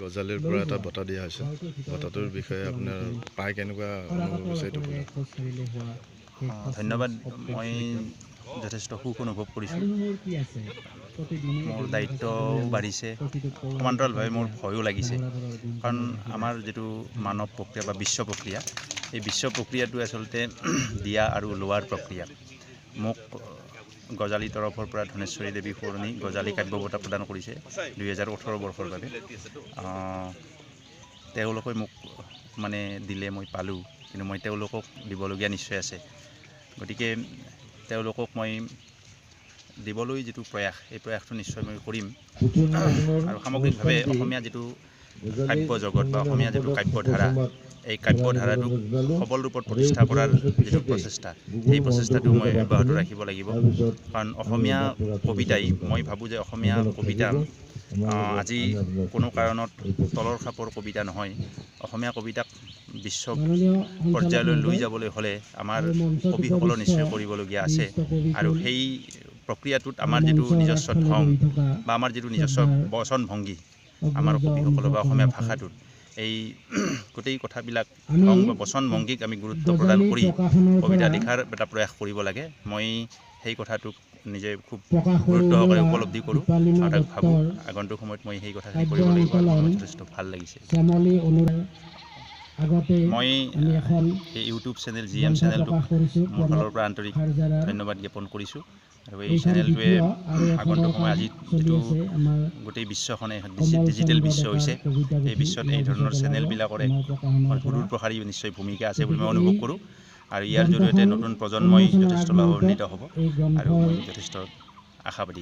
গজালিৰ পৰা এটা বঁটা দিয়া হৈছে। বঁটাটোৰ বিষয়ে আপোনাৰ পাই কেনেকুৱা অনুভৱ হৈছে, এইটো ক'ব। ধন্যবাদ। মই যথেষ্ট সুখ অনুভৱ কৰিছোঁ। মোৰ দায়িত্বও বাঢ়িছে, সমান্তৰালভাৱে মোৰ ভয়ো লাগিছে। কাৰণ আমাৰ যিটো মানৱ প্ৰক্ৰিয়া বা বিশ্ব প্ৰক্ৰিয়া, এই বিশ্ব প্ৰক্ৰিয়াটো আচলতে দিয়া আৰু লোৱাৰ প্ৰক্ৰিয়া। মোক গজালি তৰফৰ পৰা ধনেশ্বৰী দেৱী সোঁৱৰণী গজালি কাব্য বঁটা প্ৰদান কৰিছে 2018 বৰ্ষৰ বাবে। তেওঁলোকে মোক মানে দিলে, মই পালোঁ, কিন্তু মই তেওঁলোকক দিবলগীয়া নিশ্চয় আছে। গতিকে তেওঁলোকক মই দিবলৈ যিটো প্ৰয়াস, এই প্ৰয়াসটো নিশ্চয় মই কৰিম। আৰু সামগ্ৰিকভাৱে অসমীয়া যিটো কাব্য জগত বা অসমীয়া যিটো কাব্যধাৰা, এই কাব্যধাৰাটোক সবল ৰূপত প্ৰতিষ্ঠা কৰাৰ যিটো প্ৰচেষ্টা, সেই প্ৰচেষ্টাটো মই অব্যাহত ৰাখিব লাগিব। কাৰণ অসমীয়া কবিতাই, মই ভাবোঁ যে অসমীয়া কবিতা আজি কোনো কাৰণত তলৰ খাপৰ কবিতা নহয়। অসমীয়া কবিতাক বিশ্ব পৰ্যায়লৈ লৈ যাবলৈ হ'লে আমাৰ কবিসকলৰ নিশ্চয় কৰিবলগীয়া আছে। আৰু সেই প্ৰক্ৰিয়াটোত আমাৰ যিটো নিজস্ব ঢং বা আমাৰ যিটো নিজস্ব বচন ভংগী, আমাৰ কবিসকলৰ বা অসমীয়া ভাষাটোত এই গোটেই কথাবিলাক, ঢং বা বচন ভংগীক আমি গুৰুত্ব প্ৰদান কৰি কবিতা লিখাৰ এটা প্ৰয়াস কৰিব লাগে। মই সেই কথাটোক নিজে খুব গুৰুত্ব সহকাৰে উপলব্ধি কৰোঁ আৰু তাক ভাবোঁ, আগন্তুক সময়ত মই সেই কথাখিনি কৰিব লাগিব আৰু মোৰ যথেষ্ট ভাল লাগিছে। মই এই ইউটিউব চেনেল জি এম চেনেলটোক মোৰ ফালৰ পৰা আন্তৰিক ধন্যবাদ জ্ঞাপন কৰিছোঁ। আৰু এই চেনেলটোৱে আগন্তুক সময়, আজি যিটো গোটেই বিশ্বখনে ডিজিটেল বিশ্ব হৈছে, এই বিশ্বত এই ধৰণৰ চেনেলবিলাকৰ এক সুদূৰ প্ৰসাৰী নিশ্চয় ভূমিকা আছে বুলি মই অনুভৱ কৰোঁ। আৰু ইয়াৰ জৰিয়তে নতুন প্ৰজন্মই যথেষ্ট লাভান্বিত হ'ব আৰু মই যথেষ্ট আশাবাদী।